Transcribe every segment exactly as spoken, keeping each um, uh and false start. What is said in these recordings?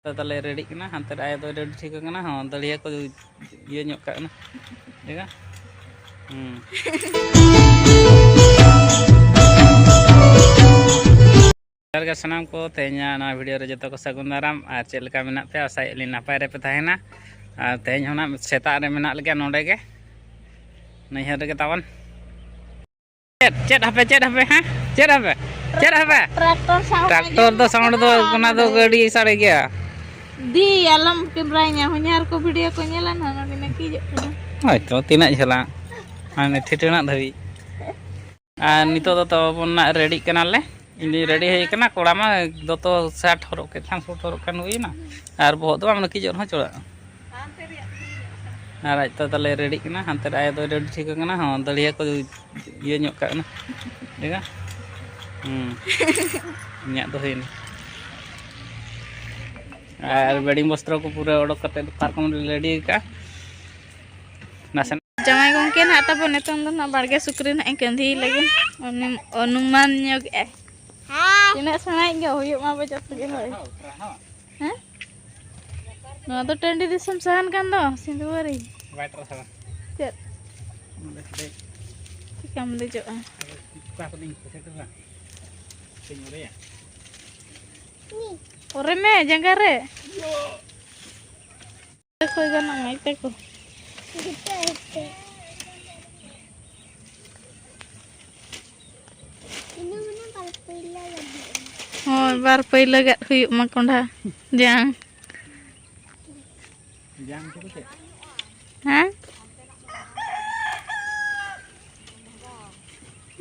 ᱛᱟᱦᱞᱮ ᱨᱮᱰᱤᱜ ᱠᱟᱱᱟ, ᱦᱟᱱᱛᱮ ᱨᱮ ᱟᱭᱳ ᱫᱚᱭ ᱨᱮᱰᱤ ᱴᱷᱤᱠ ᱠᱟᱱᱟ᱾ ᱦᱚᱸ, ᱫᱟᱹᱲᱤᱭᱟᱹ ᱠᱚ ᱤᱭᱟᱹ ᱧᱚᱜ ᱠᱟᱜ ᱠᱟᱱᱟ᱾ ᱴᱷᱤᱠ ᱜᱮᱭᱟ? ᱦᱩᱸ᱾ ᱡᱚᱦᱟᱨ ᱜᱮ ᱥᱟᱱᱟᱢ ᱠᱚ, ᱛᱮᱦᱮᱧᱟᱜ ᱱᱚᱣᱟ ᱵᱷᱤᱰᱤᱭᱳ ᱨᱮ ᱡᱚᱛᱚ ᱠᱚ ᱥᱟᱹᱜᱩᱱ ᱫᱟᱨᱟᱢ᱾ ᱟᱨ ᱪᱮᱫ ᱞᱮᱠᱟ ᱢᱮᱱᱟᱜ ᱯᱮᱭᱟ? ᱟᱥᱟᱭᱮᱫ ᱞᱤᱧ ᱱᱟᱯᱟᱭ ᱨᱮᱯᱮ ᱛᱟᱦᱮᱱᱟ᱾ ᱟᱨ ᱛᱮᱦᱮᱧ ᱦᱚᱸ ᱱᱟᱜ ᱥᱮᱛᱟᱜ ᱨᱮ ᱢᱮᱱᱟᱜ ᱞᱮᱜᱮᱭᱟ ᱱᱚᱰᱮ ᱜᱮ, ᱱᱟᱹᱭᱦᱟᱹᱨ ᱨᱮᱜᱮ ᱛᱟᱵᱚᱱ᱾ ᱪᱮᱫ, ᱪᱮᱫ ᱦᱟᱯᱮ, ᱪᱮᱫ ᱦᱟᱯᱮ, ᱦᱮᱸ? ᱪᱮᱫ ᱦᱟᱯᱮ? ᱪᱮᱫ ᱦᱟᱯᱮ? ᱴᱨᱟᱠᱴᱚᱨ sound ᱴᱨᱟᱠᱴᱚᱨ ᱫᱚ ᱟᱸᱡᱚᱢᱚᱜ sound ᱫᱚ, ᱠᱟᱱᱟ, ᱚᱱᱟ ᱫᱚ ᱚᱱᱟ ᱫᱚ᱾ ᱜᱟᱹᱰᱤ ᱥᱟᱰᱮ ᱜᱮᱭᱟ᱾ ᱫᱤ, ᱟᱞᱚᱢ ᱠᱮᱢᱨᱟᱧᱟ, ᱦᱚᱧᱦᱟᱨ ᱠᱚ ᱵᱷᱤᱰᱤᱭᱳ ᱠᱚ ᱧᱮᱞᱟ ᱱᱟᱦᱟᱜ, ᱱᱚᱰᱮ ᱱᱟᱹᱠᱤᱡᱚᱜ ᱠᱟᱱᱟ᱾ ᱦᱳᱭᱛᱚ, ᱛᱤᱱᱟᱹᱜ ᱡᱷᱟᱹᱞᱟ? ᱦᱟᱱᱮ ᱴᱷᱤᱴᱟᱹᱬᱟᱜ ᱫᱷᱟᱹᱵᱤᱡ᱾ ᱟᱨ ᱱᱤᱛᱚᱜ ᱫᱚ ᱛᱟᱵᱚᱱ ᱱᱟᱜ ᱨᱮᱰᱤᱜ ᱠᱟᱱᱟᱞᱮ᱾ ᱤᱧ ᱫᱩᱧ ᱨᱮᱰᱤ ᱦᱩᱭ ᱠᱟᱱᱟ, ᱠᱚᱲᱟ ᱢᱟ ᱫᱚᱛᱚ ᱥᱟᱴ ᱦᱚᱨᱚᱜ ᱠᱮᱫ ᱠᱷᱟᱱ, ᱥᱩᱴ ᱦᱚᱨᱚᱜ ᱠᱷᱟᱱ ᱦᱩᱭᱮᱱᱟ᱾ ᱟᱨ ᱵᱚᱦᱚᱜ ᱫᱚ ᱵᱟᱝ ᱱᱟᱹᱠᱤᱡᱚᱜ ᱨᱮᱦᱚᱸ ᱪᱚᱲᱟᱜᱼᱟ᱾ ᱟᱨ ᱟᱡ ᱛᱚ ᱛᱟᱞᱮ ᱨᱮᱰᱤᱜ ᱠᱟᱱᱟ, ᱦᱟᱱᱛᱮ ᱨᱮ ᱟᱭᱳ ᱫᱚᱭ ᱨᱮᱰᱤ ᱴᱷᱤᱠ ᱠᱟᱱᱟ᱾ ᱦᱚᱸ, ᱫᱟᱹᱲᱤᱭᱟᱹ ᱠᱚ ᱤᱭᱟᱹ ᱧᱚᱜ ᱠᱟᱜ ᱠᱟᱱᱟ᱾ ᱴᱷᱤᱠ ᱜᱮᱭᱟ? ᱦᱩᱸ᱾ ᱤᱧᱟᱹᱜ ᱫᱚ ᱦᱩᱭᱮᱱᱟ᱾ ᱟᱨ ᱵᱮᱰᱤᱝ ᱵᱚᱥᱛᱨᱚ ᱠᱚ ᱯᱩᱨᱟᱹ ᱚᱰᱚᱠ ᱠᱟᱛᱮ ᱯᱟᱨᱠᱚᱢ ᱨᱮ ᱨᱮᱰᱤ ᱠᱟᱜᱼᱟ᱾ ᱱᱟᱥᱮ ᱡᱟᱶᱟᱭ ᱜᱚᱢᱠᱮ ᱱᱟᱦᱟᱜ ᱛᱟᱵᱚᱱ ᱱᱤᱛᱚᱝ ᱫᱚ ᱱᱟᱦᱟᱜ ᱵᱟᱲᱜᱮ ᱥᱩᱠᱨᱤ ᱱᱟᱦᱟᱜ ᱮ ᱠᱟᱹᱸᱫᱷᱤ ᱞᱟᱹᱜᱤᱫ᱾ ᱚᱱᱩ-, ᱚᱱᱩᱢᱟᱱ ᱧᱚᱜ ᱮᱜᱼᱟᱭ᱾ ᱛᱤᱱᱟᱹᱜ ᱥᱮᱬᱟᱭᱤᱡ ᱜᱮ ᱦᱩᱭᱩᱜ ᱢᱟ ᱵᱚ ᱡᱚᱛᱚ ᱜᱮ ᱦᱳᱭ᱾ ᱦᱮᱸ? ᱱᱚᱣᱟ ᱫᱚ ᱴᱟᱺᱰᱤ ᱫᱤᱥᱚᱢ ᱥᱟᱦᱟᱱ ᱠᱟᱱ ᱫᱚ, ᱥᱤᱸᱫᱩᱣᱟᱹᱨᱤ᱾ ᱵᱟᱭ ᱛᱟᱨᱟ ᱥᱟᱦᱟᱱ᱾ ᱪᱮᱫ? ᱱᱚᱰᱮ ᱫᱮᱡ᱾ ᱪᱤᱠᱟᱢ ᱫᱮᱡᱚᱜᱼᱟ? ᱚᱠᱟ ᱠᱷᱚᱱᱤᱧ ᱯᱚᱭᱥᱟ ᱠᱚ ᱵᱟᱝ? ᱪᱮᱫ ᱤᱧ ᱚᱨᱮᱭᱟ? ᱚᱨᱮ ᱢᱮ ᱡᱟᱸᱜᱟ ᱨᱮ᱾ ᱚᱠᱚᱭ ᱜᱟᱱᱚᱜ ᱢᱟ ᱤᱛᱟᱹ ᱠᱚ? ᱦᱳᱭ, ᱵᱟᱨ ᱯᱟᱹᱭᱞᱟᱹ ᱜᱟᱫ ᱦᱩᱭᱩᱜ ᱢᱟ ᱠᱚᱸᱰᱷᱟ ᱡᱟᱝ᱾ ᱡᱟᱝ ᱠᱚᱫᱚ ᱪᱮᱫ? ᱦᱮᱸ?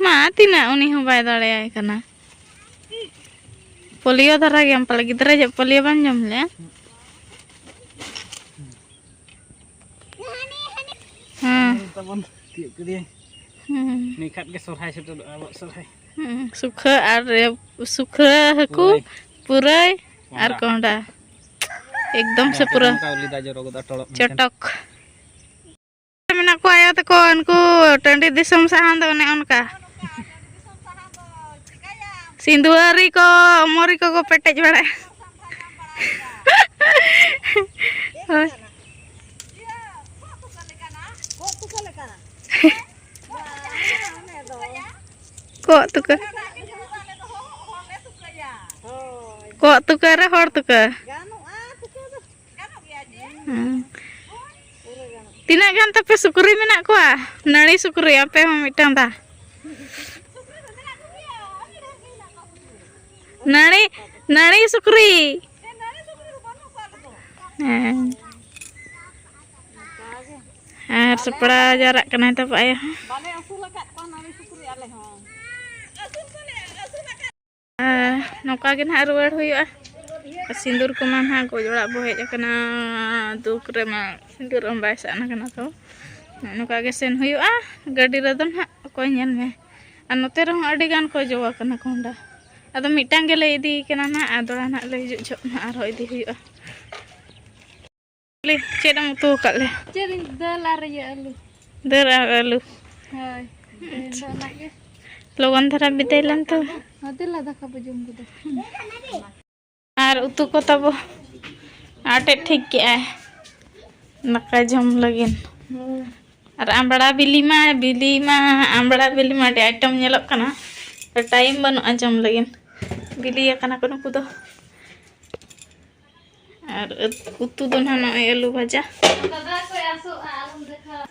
ᱢᱟ, ᱛᱤᱱᱟᱹᱜ ᱩᱱᱤ ᱦᱚᱸ ᱵᱟᱭ ᱫᱟᱲᱮᱭᱟᱭ ᱠᱟᱱᱟ᱾ ᱯᱳᱞᱤᱭᱳ ᱫᱷᱟᱨᱟ ᱜᱮᱭᱟᱢ ᱯᱟᱞᱮ, ᱜᱤᱫᱽᱨᱟᱹ ᱡᱚᱜ ᱯᱳᱞᱤᱭᱳ ᱵᱟᱢ ᱡᱚᱢ ᱞᱮᱜᱼᱟ? ᱦᱮᱸ᱾ ᱛᱟᱵᱚᱱ ᱛᱤᱭᱳᱜ ᱠᱮᱫᱮᱭᱟᱹᱧ᱾ ᱦᱮᱸ᱾ ᱱᱤᱭᱟᱹ ᱠᱷᱟᱱ ᱜᱮ ᱥᱚᱨᱦᱟᱭ ᱥᱮᱴᱮᱨᱚᱜᱼᱟ, ᱟᱵᱚᱣᱟᱜ ᱥᱚᱨᱦᱟᱭ᱾ ᱦᱮᱸ, ᱥᱩᱠᱷᱟᱹ ᱟᱨ, ᱥᱩᱠᱷᱟᱹ ᱦᱟᱹᱠᱩ, ᱯᱩᱨᱟᱹᱭ᱾ ᱯᱩᱨᱟᱹᱭ ᱟᱨ ᱠᱚᱸᱦᱰᱟ᱾ ᱠᱚᱸᱦᱰᱟ᱾ ᱮᱠᱫᱚᱢ ᱥᱮ ᱡᱟᱦᱟᱸ ᱯᱩᱨᱟᱹ ᱚᱱᱠᱟ ᱩᱞᱤ ᱫᱟᱜ ᱡᱚᱨᱚ ᱜᱚᱫᱚᱜᱼᱟ, ᱴᱚᱲᱚᱜ ᱢᱮᱱᱛᱮ᱾ ᱪᱚᱴᱚᱠ᱾ ᱢᱮᱱᱟᱜ ᱠᱚᱣᱟ ᱟᱭᱳ ᱛᱟᱠᱚ, ᱩᱱᱠᱩ ᱴᱟᱺᱰᱤ ᱫᱤᱥᱚᱢ ᱥᱟᱦᱟᱱ ᱫᱚ ᱚᱱᱮ ᱚᱱᱠᱟ᱾ ᱥᱤᱸᱫᱩᱣᱟᱹᱨᱤ ᱠᱚ, ᱩᱢᱚᱨᱤ ᱠᱚᱠᱚ ᱯᱮᱴᱮᱡ ᱵᱟᱲᱟᱭᱟ᱾ ᱦᱳᱭ᱾ ᱠᱚᱜ ᱛᱩᱠᱟᱹ᱾ ᱠᱚᱜ ᱛᱩᱠᱟᱹ ᱨᱮ ᱦᱚᱲ ᱛᱩᱠᱟᱹ᱾ ᱦᱮᱸ᱾ ᱛᱤᱱᱟᱹᱜ ᱜᱟᱱ ᱛᱟᱯᱮ ᱥᱩᱠᱨᱤ ᱢᱮᱱᱟᱜ ᱠᱚᱣᱟ? ᱱᱟᱹᱲᱤ ᱥᱩᱠᱨᱤ, ᱟᱯᱮ ᱦᱚᱸ ᱢᱤᱫᱴᱟᱝ ᱫᱟ᱾ ᱱᱟᱹᱲᱤ, ᱱᱟᱹᱲᱤ ᱥᱩᱠᱨᱤ᱾ ᱦᱮᱸ᱾ ᱟᱨ ᱥᱟᱯᱲᱟᱣ ᱡᱟᱣᱨᱟᱜ ᱠᱟᱱᱟᱭ ᱛᱟᱵᱚ ᱟᱭᱳ ᱦᱚᱸ᱾ ᱵᱟᱞᱮ ᱟᱹᱥᱩᱞ ᱟᱠᱟᱫ ᱠᱚᱣᱟ ᱱᱟᱹᱲᱤ ᱥᱩᱠᱨᱤ ᱟᱞᱮ ᱦᱚᱸ᱾ ᱟᱨ ᱱᱚᱝᱠᱟ ᱜᱮ ᱱᱟᱦᱟᱜ ᱨᱩᱣᱟᱹᱲ ᱦᱩᱭᱩᱜᱼᱟ᱾ ᱥᱤᱸᱫᱩᱨ ᱠᱚᱢᱟ ᱱᱟᱦᱟᱜ ᱜᱚᱡ ᱚᱲᱟᱜ ᱵᱚ ᱦᱮᱡ ᱟᱠᱟᱱᱟ, ᱫᱩᱠ ᱨᱮᱢᱟ ᱥᱤᱸᱫᱩᱨ ᱮᱢ ᱵᱟᱭ ᱥᱟᱱᱟ ᱠᱟᱱᱟ᱾ ᱛᱚ ᱱᱚᱜᱼᱚ ᱱᱚᱝᱠᱟ ᱜᱮ ᱥᱮᱱ ᱦᱩᱭᱩᱜᱼᱟ ᱜᱟᱹᱰᱤ ᱨᱮᱫᱚ ᱱᱟᱦᱟᱜ᱾ ᱚᱠᱚᱭ ᱧᱮᱞ ᱢᱮ, ᱟᱨ ᱱᱚᱛᱮ ᱨᱮᱦᱚᱸ ᱟᱹᱰᱤ ᱜᱟᱱ ᱠᱚ ᱡᱚ ᱟᱠᱟᱱᱟ ᱠᱚᱸᱰᱷᱟ᱾ ᱟᱫᱚ ᱢᱤᱫᱴᱟᱝ ᱜᱮᱞᱮ ᱤᱫᱤᱭ ᱠᱟᱱᱟ ᱱᱟᱦᱟᱜ, ᱟᱨ ᱫᱚᱲᱦᱟ ᱱᱟᱦᱟᱜ ᱞᱮ ᱦᱤᱡᱩᱜ ᱡᱚᱦᱚᱜ ᱱᱟᱦᱟᱜ ᱟᱨᱦᱚᱸ ᱤᱫᱤ ᱦᱩᱭᱩᱜᱼᱟ᱾ ᱞᱮ, ᱪᱮᱫ ᱮᱢ ᱩᱛᱩ ᱟᱠᱟᱫ ᱞᱮ? ᱪᱮᱫ ᱤᱧ, ᱫᱟᱹᱞ ᱟᱨ ᱤᱭᱟᱹ ᱟᱹᱞᱩ᱾ ᱫᱟᱹᱞ ᱟᱨ ᱟᱹᱞᱩ᱾ ᱦᱳᱭ, ᱫᱟᱹᱞ ᱫᱚ ᱚᱱᱟ ᱜᱮ᱾ ᱞᱚᱜᱚᱱ ᱫᱷᱟᱨᱟ ᱵᱤᱫᱟᱹᱭ ᱞᱮᱢ ᱛᱚ᱾ ᱦᱚᱸ, ᱫᱮᱞᱟ ᱫᱟᱠᱟ ᱵᱚ ᱡᱚᱢ ᱠᱮᱫᱟ᱾ ᱟᱨ ᱩᱛᱩ ᱠᱚ ᱛᱟᱵᱚ ᱟᱴᱮᱫ ᱴᱷᱤᱠ ᱠᱮᱜᱼᱟᱭ ᱫᱟᱠᱟ ᱡᱚᱢ ᱞᱟᱹᱜᱤᱫ᱾ ᱦᱳᱭ᱾ ᱟᱨ ᱟᱢᱵᱲᱟ ᱵᱤᱞᱤ ᱢᱟ, ᱵᱤᱞᱤ ᱢᱟ, ᱟᱢᱵᱲᱟ ᱵᱤᱞᱤ ᱢᱟ ᱟᱹᱰᱤ item ᱧᱮᱞᱚᱜ ᱠᱟᱱᱟ᱾ ᱴᱟᱭᱤᱢ ᱵᱟᱹᱱᱩᱜᱼᱟ ᱡᱚᱢ ᱞᱟᱹᱜᱤᱫ᱾ ᱵᱤᱞᱤ ᱟᱠᱟᱱᱟ ᱠᱚ ᱱᱩᱠᱩ ᱫᱚ᱾ ᱟᱨ ᱩᱛᱩ ᱫᱚ ᱱᱟᱦᱟᱜ ᱱᱚᱜᱼᱚᱭ ᱟᱹᱞᱩ ᱵᱷᱟᱡᱟ᱾ ᱫᱟᱫᱟ ᱠᱚᱭ ᱟᱥᱚᱜᱼᱟ, ᱟᱞᱚᱢ ᱫᱮᱠᱷᱟᱣᱟ᱾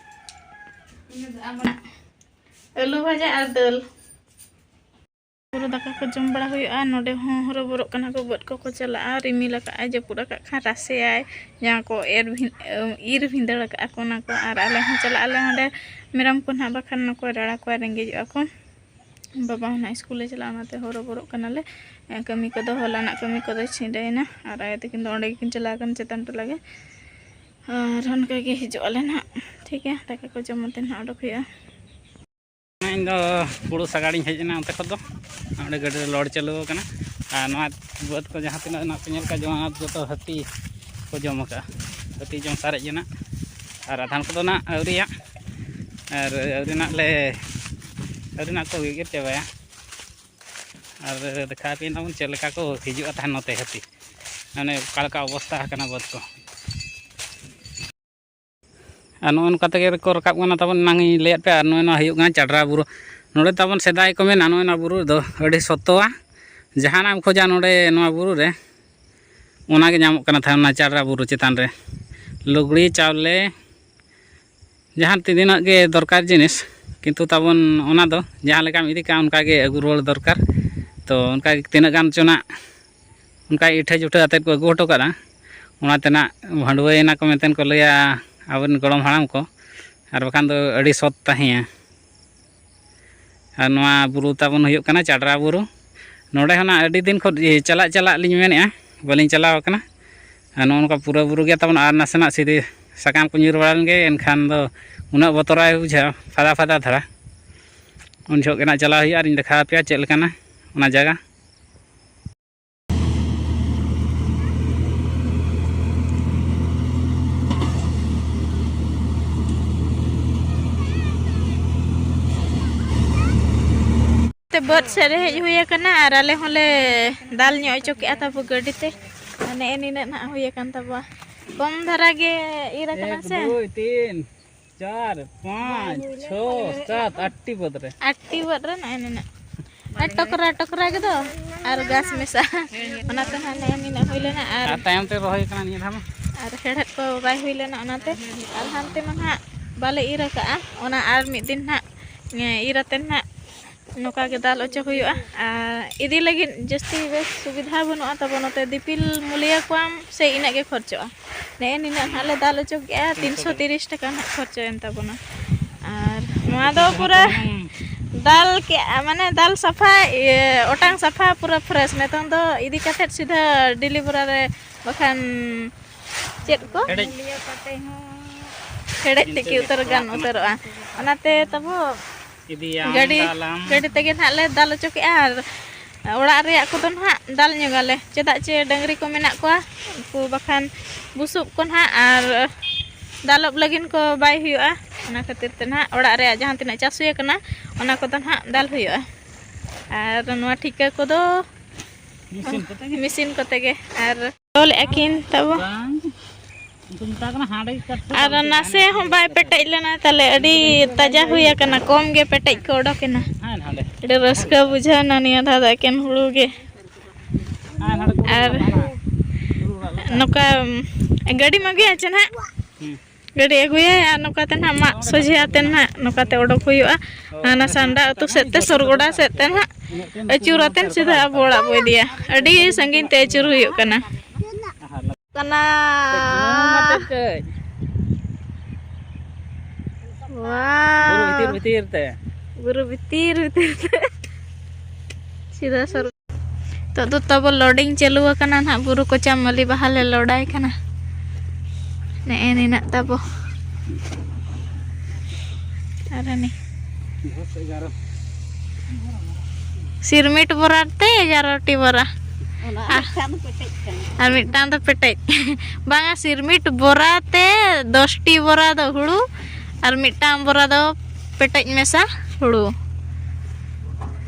ᱤᱧ ᱫᱚ ᱟᱢ ᱟᱹᱞᱩ ᱵᱷᱟᱡᱟ ᱟᱨ ᱫᱟᱹᱞ᱾ ᱯᱩᱨᱟᱹ ᱫᱟᱠᱟ ᱠᱚ ᱡᱚᱢ ᱵᱟᱲᱟ ᱦᱩᱭᱩᱜᱼᱟ᱾ ᱱᱚᱰᱮ ᱦᱚᱸ ᱦᱚᱨᱚᱵᱚᱨᱚᱜ ᱠᱟᱱᱟ ᱠᱚ, ᱵᱟᱹᱫᱽ ᱠᱚᱠᱚ ᱪᱟᱞᱟᱜᱼᱟ᱾ ᱨᱤᱢᱤᱞ ᱟᱠᱟᱫᱼᱟᱭ, ᱡᱟᱹᱯᱩᱫ ᱟᱠᱟᱫ ᱠᱷᱟᱱ ᱨᱟᱥᱮᱭᱟᱭ᱾ ᱡᱟᱦᱟᱸ ᱠᱚ ᱮᱨ ᱵᱷᱤᱱ-, ᱤᱨ ᱵᱷᱤᱸᱫᱟᱹᱲ ᱟᱠᱟᱫᱼᱟ ᱠᱚ ᱚᱱᱟ ᱠᱚ᱾ ᱟᱨ ᱟᱞᱮ ᱦᱚᱸ ᱪᱟᱞᱟᱜ ᱟᱞᱮ ᱚᱸᱰᱮ ᱢᱮᱨᱚᱢ ᱠᱚ ᱱᱟᱦᱟᱜ ᱵᱟᱠᱷᱟᱱ ᱱᱩᱠᱩ ᱨᱟᱲᱟ ᱠᱚᱣᱟ, ᱨᱮᱸᱜᱮᱡᱚᱜᱼᱟ ᱠᱚ᱾ ᱵᱟᱵᱟ ᱦᱚᱸ ᱱᱟᱦᱟᱜ ᱥᱠᱩᱞ ᱮ ᱪᱟᱞᱟᱜᱼᱟ, ᱚᱱᱟᱛᱮ ᱦᱚᱨᱚᱵᱚᱨᱚᱜ ᱠᱟᱱᱟᱞᱮ᱾ ᱠᱟᱹᱢᱤ ᱠᱚᱫᱚ, ᱦᱚᱞᱟᱱᱟᱜ ᱠᱟᱹᱢᱤ ᱠᱚᱫᱚ ᱪᱷᱤᱰᱟᱹᱭᱮᱱᱟ᱾ ᱟᱨ ᱟᱭᱳ ᱛᱟᱹᱠᱤᱱ ᱫᱚ ᱚᱸᱰᱮ ᱜᱮᱠᱤᱱ ᱪᱟᱞᱟᱣ ᱟᱠᱟᱱᱟ ᱪᱮᱛᱟᱱ ᱴᱚᱞᱟ ᱜᱮ᱾ ᱟᱨ ᱚᱱᱠᱟ ᱜᱮ ᱦᱤᱡᱩᱜ ᱟᱞᱮ ᱱᱟᱦᱟᱜ, ᱴᱷᱤᱠ ᱜᱮᱭᱟ, ᱫᱟᱠᱟ ᱠᱚ ᱡᱚᱢ ᱠᱟᱛᱮ ᱱᱟᱦᱟᱜ ᱚᱰᱚᱠ ᱦᱩᱭᱩᱜᱼᱟ᱾ ᱤᱧ ᱫᱚ ᱯᱩᱲᱩ ᱥᱟᱜᱟᱲᱤᱧ ᱦᱮᱡ ᱮᱱᱟ ᱚᱱᱛᱮ ᱠᱷᱚᱱ ᱫᱚ᱾ ᱚᱸᱰᱮ ᱜᱟᱹᱰᱤ ᱨᱮ load ᱪᱟᱹᱞᱩ ᱟᱠᱟᱱᱟ᱾ ᱟᱨ ᱱᱚᱣᱟ ᱵᱟᱹᱫᱽ ᱠᱚ ᱡᱟᱦᱟᱸ ᱛᱤᱱᱟᱹᱜ ᱦᱮᱱᱟᱜ ᱯᱮ ᱧᱮᱞ ᱠᱟᱜ, ᱡᱚᱢᱟᱜ ᱡᱚᱛᱚ ᱦᱟᱹᱛᱤ ᱠᱚ ᱡᱚᱢ ᱟᱠᱟᱫᱼᱟ᱾ ᱦᱟᱹᱛᱤ ᱡᱚᱢ ᱥᱟᱨᱮᱡ ᱮᱱᱟ᱾ ᱟᱨ ᱟᱫᱷᱟᱱ ᱠᱚᱫᱚ ᱱᱟᱜ ᱟᱹᱣᱨᱤᱭᱟᱜ, ᱟᱨ ᱟᱹᱣᱨᱤ ᱱᱟᱜ ᱞᱮ, ᱟᱹᱣᱨᱤ ᱱᱟᱜ ᱠᱚ ᱜᱮᱜᱮᱨ ᱪᱟᱵᱟᱭᱟ᱾ ᱟᱨ ᱫᱮᱠᱷᱟᱣ ᱟᱯᱮ ᱱᱟᱵᱚᱱ ᱪᱮᱫ ᱞᱮᱠᱟ ᱠᱚ ᱦᱤᱡᱩᱜᱼᱟ ᱛᱟᱦᱮᱱ ᱱᱚᱛᱮ ᱦᱟᱹᱛᱤ, ᱢᱟᱱᱮ ᱚᱠᱟ ᱞᱮᱠᱟ ᱚᱵᱚᱥᱛᱟ ᱟᱠᱟᱱᱟ ᱵᱟᱹᱫᱽ ᱠᱚ᱾ ᱟᱨ ᱱᱚᱜᱼᱚ ᱱᱚᱝᱠᱟ ᱛᱮᱜᱮ ᱠᱚ ᱨᱟᱠᱟᱵ ᱠᱟᱱᱟ ᱛᱟᱵᱚᱱ, ᱮᱱᱟᱝ ᱤᱧ ᱞᱟᱹᱭᱟᱫ ᱯᱮᱭᱟ᱾ ᱟᱨ ᱱᱚᱜᱼᱚᱭ ᱱᱚᱣᱟ ᱦᱩᱭᱩᱜ ᱠᱟᱱᱟ ᱪᱟᱰᱨᱟ ᱵᱩᱨᱩ᱾ ᱱᱚᱰᱮ ᱛᱟᱵᱚᱱ ᱥᱮᱫᱟᱭ ᱠᱚ ᱢᱮᱱᱟ, ᱱᱚᱜᱼᱚᱭ ᱱᱚᱣᱟ ᱵᱩᱨᱩ ᱨᱮᱫᱚ ᱟᱹᱰᱤ ᱥᱚᱛᱚᱣᱟ, ᱡᱟᱦᱟᱱᱟᱜ ᱮᱢ ᱠᱷᱚᱡᱟ ᱱᱚᱰᱮ ᱱᱚᱣᱟ ᱵᱩᱨᱩ ᱨᱮ, ᱚᱱᱟᱜᱮ ᱧᱟᱢᱚᱜ ᱠᱟᱱᱟ ᱛᱟᱦᱮᱸᱫ ᱚᱱᱟ ᱪᱟᱰᱨᱟ ᱵᱩᱨᱩ ᱪᱮᱛᱟᱱ ᱨᱮ᱾ ᱞᱩᱜᱽᱲᱤ, ᱪᱟᱣᱞᱮ, ᱡᱟᱦᱟᱸ ᱛᱤᱱᱟᱹᱜ ᱜᱮ ᱫᱚᱨᱠᱟᱨ ᱡᱤᱱᱤᱥ, ᱠᱤᱱᱛᱩ ᱛᱟᱵᱚᱱ ᱚᱱᱟ ᱫᱚ ᱡᱟᱦᱟᱸ ᱞᱮᱠᱟᱢ ᱤᱫᱤ ᱠᱟᱜᱼᱟ, ᱚᱱᱠᱟ ᱜᱮ ᱟᱹᱜᱩ ᱨᱩᱣᱟᱹᱲ ᱫᱚᱨᱠᱟᱨ᱾ ᱛᱚ ᱚᱱᱠᱟ ᱜᱮ ᱛᱤᱱᱟᱹᱜ ᱜᱟᱱ ᱪᱚ ᱱᱟᱜ ᱚᱱᱠᱟ ᱤᱴᱷᱟᱹ ᱡᱩᱴᱷᱟᱹ ᱟᱛᱮᱫ ᱠᱚ ᱟᱹᱜᱩ ᱦᱚᱴᱚ ᱠᱟᱜᱼᱟ, ᱚᱱᱟ ᱛᱮ ᱱᱟᱜ ᱵᱷᱟᱺᱰᱩᱣᱟᱹᱭᱮᱱᱟ ᱠᱚ ᱢᱮᱱᱛᱮ ᱠᱚ ᱞᱟᱹᱭᱟ ᱟᱵᱚᱨᱮᱱ ᱜᱚᱲᱚᱢ ᱦᱟᱲᱟᱢ ᱠᱚ, ᱟᱨ ᱵᱟᱠᱷᱟᱱ ᱫᱚ ᱟᱹᱰᱤ ᱥᱚᱛ ᱛᱟᱦᱮᱸᱭᱟ᱾ ᱟᱨ ᱱᱚᱣᱟ ᱵᱩᱨᱩ ᱛᱟᱵᱚᱱ ᱦᱩᱭᱩᱜ ᱠᱟᱱᱟ ᱪᱟᱰᱨᱟ ᱵᱩᱨᱩ᱾ ᱱᱚᱰᱮ ᱦᱚᱸ ᱱᱟᱜ ᱟᱹᱰᱤ ᱫᱤᱱ ᱠᱷᱚᱱ ᱪᱟᱞᱟᱜ ᱪᱟᱞᱟᱜ ᱞᱤᱧ ᱢᱮᱱᱮᱫᱼᱟ, ᱵᱟᱹᱞᱤᱧ ᱪᱟᱞᱟᱣ ᱟᱠᱟᱱᱟ᱾ ᱟᱨ ᱱᱚᱜᱼᱚ ᱱᱚᱝᱠᱟ ᱯᱩᱨᱟᱹ ᱵᱩᱨᱩ ᱜᱮ ᱛᱟᱵᱚᱱ, ᱟᱨ ᱱᱟᱥᱮᱱᱟᱜ ᱥᱤᱨᱤ ᱥᱟᱠᱟᱢ ᱠᱚ ᱧᱩᱨ ᱵᱟᱲᱟ ᱞᱮᱱ ᱜᱮ, ᱮᱱᱠᱷᱟᱱ ᱫᱚ ᱩᱱᱟᱹᱜ ᱵᱚᱛᱚᱨᱟᱭ ᱵᱩᱡᱷᱟᱹᱜᱼᱟ, ᱯᱷᱟᱫᱟ ᱯᱷᱟᱫᱟ ᱫᱷᱟᱨᱟ᱾ ᱩᱱ ᱡᱚᱦᱚᱜ ᱜᱮ ᱱᱟᱜ ᱪᱟᱞᱟᱣ ᱦᱩᱭᱩᱜᱼᱟ, ᱟᱨᱤᱧ ᱫᱮᱠᱷᱟᱣ ᱟᱯᱮᱭᱟ ᱪᱮᱫ ᱞᱮᱠᱟᱱᱟ ᱚᱱᱟ ᱡᱟᱭᱜᱟ᱾ ᱛᱮ ᱵᱟᱹᱫᱽ ᱥᱮᱫ ᱨᱮ ᱦᱮᱡ ᱦᱩᱭ ᱟᱠᱟᱱᱟ ᱟᱨ ᱟᱞᱮ ᱦᱚᱸᱞᱮ ᱫᱟᱞ ᱧᱚᱜ ᱦᱚᱪᱚ ᱠᱮᱜᱼᱟ ᱛᱟᱵᱚ ᱜᱟᱹᱰᱤ ᱛᱮ᱾ ᱟᱨ ᱱᱮᱜᱼᱮ ᱱᱤᱱᱟᱹᱜ ᱱᱟᱦᱟᱜ ᱦᱩᱭ ᱟᱠᱟᱱ ᱛᱟᱵᱚᱣᱟ, ᱠᱚᱢ ᱫᱷᱟᱨᱟ ᱜᱮ ᱤᱨ ᱟᱠᱟᱱᱟ ᱮᱠ, ᱥᱮ᱾ ᱫᱩᱭ, ᱛᱤᱱ, ᱪᱟᱨ, ᱯᱟᱸᱪ, ᱪᱷᱚ, ᱥᱟᱛ, ᱟᱴᱴᱤ ᱵᱟᱹᱫᱽ ᱨᱮ᱾ ᱟᱴᱴᱤ ᱵᱟᱹᱫᱽ ᱨᱮ ᱱᱮᱜᱼᱮ ᱱᱤᱱᱟᱹᱜ᱾ ᱟᱨ ᱴᱚᱠᱨᱟ ᱴᱚᱠᱨᱟ ᱜᱮᱫᱚ ᱟᱨ ᱜᱷᱟᱥ ᱢᱮᱥᱟ᱾ ᱚᱱᱟᱛᱮ ᱱᱟᱦᱟᱜ ᱱᱮᱜᱼᱮ ᱱᱤᱱᱟᱹᱜ ᱦᱩᱭ ᱞᱮᱱᱟ᱾ ᱟᱨ ᱟᱨ ᱛᱟᱭᱚᱢ ᱛᱮ ᱨᱚᱦᱚᱭ ᱠᱟᱱᱟ ᱱᱤᱭᱟᱹ ᱫᱷᱟᱣ ᱢᱟ᱾ ᱟᱨ ᱦᱮᱲᱦᱮᱫ ᱠᱚ ᱵᱟᱭ ᱦᱩᱭ ᱞᱮᱱᱟ, ᱚᱱᱟᱛᱮ᱾ ᱟᱨ ᱦᱟᱱᱛᱮ ᱢᱟ ᱱᱟᱦᱟᱜ ᱵᱟᱞᱮ ᱤᱨ ᱟᱠᱟᱜᱼᱟ, ᱚᱱᱟ ᱟᱨ ᱢᱤᱫ ᱫᱤᱱ ᱱᱟᱦᱟᱜ ᱤᱨ ᱟᱛᱮ ᱱᱟᱦᱟᱜ ᱱᱚᱝᱠᱟ ᱜᱮ ᱫᱟᱞ ᱚᱪᱚ ᱦᱩᱭᱩᱜᱼᱟ᱾ ᱟᱨ ᱤᱫᱤ ᱞᱟᱹᱜᱤᱫ ᱡᱟᱹᱥᱛᱤ ᱵᱮᱥ ᱥᱩᱵᱤᱫᱷᱟ ᱵᱟᱹᱱᱩᱜᱼᱟ ᱛᱟᱵᱚ ᱱᱚᱛᱮ, ᱫᱤᱯᱤᱞ ᱢᱩᱞᱤᱭᱟᱹ ᱠᱚᱣᱟᱢ ᱥᱮ ᱤᱱᱟᱹᱜ ᱜᱮ ᱠᱷᱚᱨᱪᱚᱜᱼᱟ᱾ ᱱᱮᱜᱼᱮ ᱱᱤᱱᱟᱹᱜ ᱱᱟᱦᱟᱜ ᱞᱮ ᱫᱟᱞ ᱚᱪᱚ ᱠᱮᱜᱼᱟ, ᱛᱤᱱᱥᱚ ᱛᱤᱨᱤᱥ ᱴᱟᱠᱟ ᱱᱟᱦᱟᱜ ᱠᱷᱚᱨᱪᱚᱭᱮᱱ ᱛᱟᱵᱚᱱᱟ᱾ ᱟᱨ ᱱᱚᱣᱟ ᱫᱚ ᱯᱩᱨᱟᱹ ᱫᱟᱞ ᱠᱮᱜᱼᱟ, ᱢᱟᱱᱮ ᱫᱟᱞ ᱥᱟᱯᱷᱟ, ᱤᱭᱟᱹ, ᱚᱴᱟᱝ ᱥᱟᱯᱷᱟ ᱯᱩᱨᱟᱹ ᱯᱷᱨᱮᱥ᱾ ᱱᱤᱛᱚᱝ ᱫᱚ ᱤᱫᱤ ᱠᱟᱛᱮᱫ ᱥᱤᱫᱷᱟᱹ ᱰᱮᱞᱤᱵᱷᱟᱨᱟ ᱨᱮ, ᱵᱟᱠᱷᱟᱱ ᱪᱮᱫ ᱠᱚ ᱦᱮᱰᱮᱡ᱾ ᱦᱮᱰᱮᱡ ᱛᱤᱠᱤ ᱩᱛᱟᱹᱨ ᱜᱟᱱ ᱩᱛᱟᱹᱨᱚᱜᱼᱟ᱾ ᱚᱱᱟᱛᱮ ᱛᱟᱵᱚ ᱤᱫᱤᱭᱟᱢ, ᱜᱟᱹᱰᱤ, ᱫᱟᱞᱟᱢ᱾ ᱜᱟᱹᱰᱤ ᱛᱮᱜᱮ ᱱᱟᱦᱟᱜ ᱞᱮ ᱫᱟᱞ ᱚᱪᱚ ᱠᱮᱜᱼᱟ᱾ ᱟᱨ ᱚᱲᱟᱜ ᱨᱮᱭᱟᱜ ᱠᱚᱫᱚ ᱱᱟᱦᱟᱜ ᱫᱟᱞ ᱧᱚᱜᱟᱞᱮ, ᱪᱮᱫᱟᱜ ᱪᱮ ᱰᱟᱹᱝᱨᱤ ᱠᱚ ᱢᱮᱱᱟᱜ ᱠᱚᱣᱟ, ᱩᱱᱠᱩ ᱵᱟᱠᱷᱟᱱ ᱵᱩᱥᱩᱵ ᱠᱚ ᱱᱟᱦᱟᱜ ᱟᱨ ᱫᱟᱞᱚᱵ ᱞᱟᱹᱜᱤᱫ ᱠᱚ ᱵᱟᱭ ᱦᱩᱭᱩᱜᱼᱟ᱾ ᱚᱱᱟ ᱠᱷᱟᱹᱛᱤᱨ ᱛᱮ ᱱᱟᱦᱟᱜ ᱚᱲᱟᱜ ᱨᱮᱭᱟᱜ ᱡᱟᱦᱟᱸ ᱛᱤᱱᱟᱹᱜ ᱪᱟᱥ ᱦᱩᱭ ᱟᱠᱟᱱᱟ, ᱚᱱᱟ ᱠᱚᱫᱚ ᱱᱟᱦᱟᱜ ᱫᱟᱞ ᱦᱩᱭᱩᱜᱼᱟ᱾ ᱟᱨ ᱱᱚᱣᱟ ᱴᱷᱤᱠᱟᱹ ᱠᱚᱫᱚ ᱢᱮᱥᱤᱱ ᱠᱚᱛᱮ ᱜᱮ᱾ ᱢᱮᱥᱤᱱ ᱠᱚᱛᱮ ᱜᱮ᱾ ᱟᱨ ᱚᱞᱮᱫᱼᱟ ᱠᱤᱱ ᱛᱟᱵᱚ᱾ ᱵᱟᱝ᱾ ᱩᱱᱠᱩ ᱢᱮᱛᱟ ᱠᱟᱱᱟ ᱦᱟᱸᱰᱮ ᱠᱟᱴᱠᱚᱢ ᱟᱨ ᱱᱟᱥᱮ ᱦᱚᱸ ᱵᱟᱭ ᱯᱮᱴᱮᱡ ᱞᱮᱱᱟ, ᱛᱟᱦᱞᱮ ᱟᱹᱰᱤ ᱛᱟᱡᱟ ᱦᱩᱭ ᱟᱠᱟᱱᱟ, ᱠᱚᱢ ᱜᱮ ᱯᱮᱴᱮᱡ ᱠᱚ ᱚᱰᱚᱠ ᱮᱱᱟ᱾ ᱦᱮᱸ, ᱦᱟᱸᱰᱮ᱾ ᱟᱹᱰᱤ ᱨᱟᱹᱥᱠᱟᱹ ᱵᱩᱡᱷᱟᱹᱣ ᱮᱱᱟ ᱱᱤᱭᱟᱹ ᱫᱷᱟᱣ ᱫᱚ ᱮᱠᱮᱱ ᱦᱩᱲᱩ ᱜᱮ᱾ ᱦᱮᱸ, ᱦᱟᱸᱰᱮ ᱠᱚ ᱟᱨ ᱪᱟᱞᱟᱜᱼᱟ᱾ ᱱᱚᱝᱠᱟ ᱜᱟᱹᱰᱤᱢ ᱟᱹᱜᱩᱭᱟ ᱪᱮ ᱱᱟᱦᱟᱜ? ᱦᱩᱸ᱾ ᱜᱟᱹᱰᱤ ᱟᱹᱜᱩᱭᱟᱭ ᱟᱨ ᱱᱚᱝᱠᱟ ᱛᱮ ᱱᱟᱦᱟᱜ ᱢᱟᱜ ᱥᱚᱡᱷᱮ ᱟᱛᱮ ᱱᱟᱦᱟᱜ ᱱᱚᱝᱠᱟ ᱛᱮ ᱚᱰᱚᱠ ᱦᱩᱭᱩᱜᱼᱟ᱾ ᱦᱟᱱᱟ ᱥᱟᱱᱰᱟ ᱟᱹᱛᱩ ᱥᱮᱫ ᱛᱮ, ᱥᱚᱨᱜᱚᱰᱟ ᱥᱮᱫ ᱛᱮ ᱱᱟᱦᱟᱜ ᱟᱹᱪᱩᱨ ᱟᱛᱮᱱ ᱥᱤᱫᱷᱟ ᱟᱵᱚ ᱚᱲᱟᱜ ᱵᱚ ᱤᱫᱤᱭᱟ᱾ ᱟᱹᱰᱤ ᱥᱟᱺᱜᱤᱧ ᱛᱮ ᱟᱹᱪᱩᱨ ᱦᱩᱭᱩᱜ ᱠᱟᱱᱟ᱾ ᱠᱟᱱᱟ᱾ ᱵᱩᱨᱩ ᱵᱷᱤᱛᱤᱨ ᱵᱷᱤᱛᱤᱨ ᱛᱮ᱾ ᱵᱩᱨᱩ ᱵᱷᱤᱛᱤᱨ ᱵᱷᱤᱛᱤᱨ ᱛᱮ᱾ ᱥᱤᱫᱷᱟ ᱥᱚᱨ-, ᱱᱤᱛᱚᱜ ᱫᱚ ᱛᱟᱵᱚ loading ᱪᱟᱹᱞᱩ ᱟᱠᱟᱱᱟ ᱱᱟᱦᱟᱜ, ᱵᱩᱨᱩ ᱠᱚᱪᱟ ᱢᱟᱹᱞᱤ ᱵᱟᱦᱟ ᱞᱮ load ᱟᱭ ᱠᱟᱱᱟ᱾ ᱱᱮᱜᱼᱮ ᱱᱤᱱᱟᱹᱜ ᱛᱟᱵᱚ᱾ ᱟᱨ ᱦᱟᱹᱱᱤ᱾ ᱥᱤᱨᱢᱤᱴ ᱵᱚᱨᱟ ᱛᱮ ᱮᱜᱟᱨᱚ ᱴᱤ ᱵᱚᱨᱟ᱾ ᱚᱱᱟ ᱟᱨ ᱢᱤᱫᱴᱟᱝ ᱫᱚ ᱯᱮᱴᱮᱡ ᱠᱟᱱᱟ᱾ ᱟᱨ ᱢᱤᱫᱴᱟᱝ ᱫᱚ ᱯᱮᱴᱮᱡ᱾ ᱵᱟᱝᱟ, ᱥᱤᱨᱢᱤᱴ ᱵᱚᱨᱟ ᱛᱮ ᱫᱚᱥ ᱴᱤ ᱵᱚᱨᱟ ᱫᱚ ᱦᱩᱲᱩ ᱟᱨ ᱢᱤᱫᱴᱟᱝ ᱵᱚᱨᱟ ᱫᱚ ᱯᱮᱴᱮᱡ ᱢᱮᱥᱟ ᱦᱩᱲᱩ᱾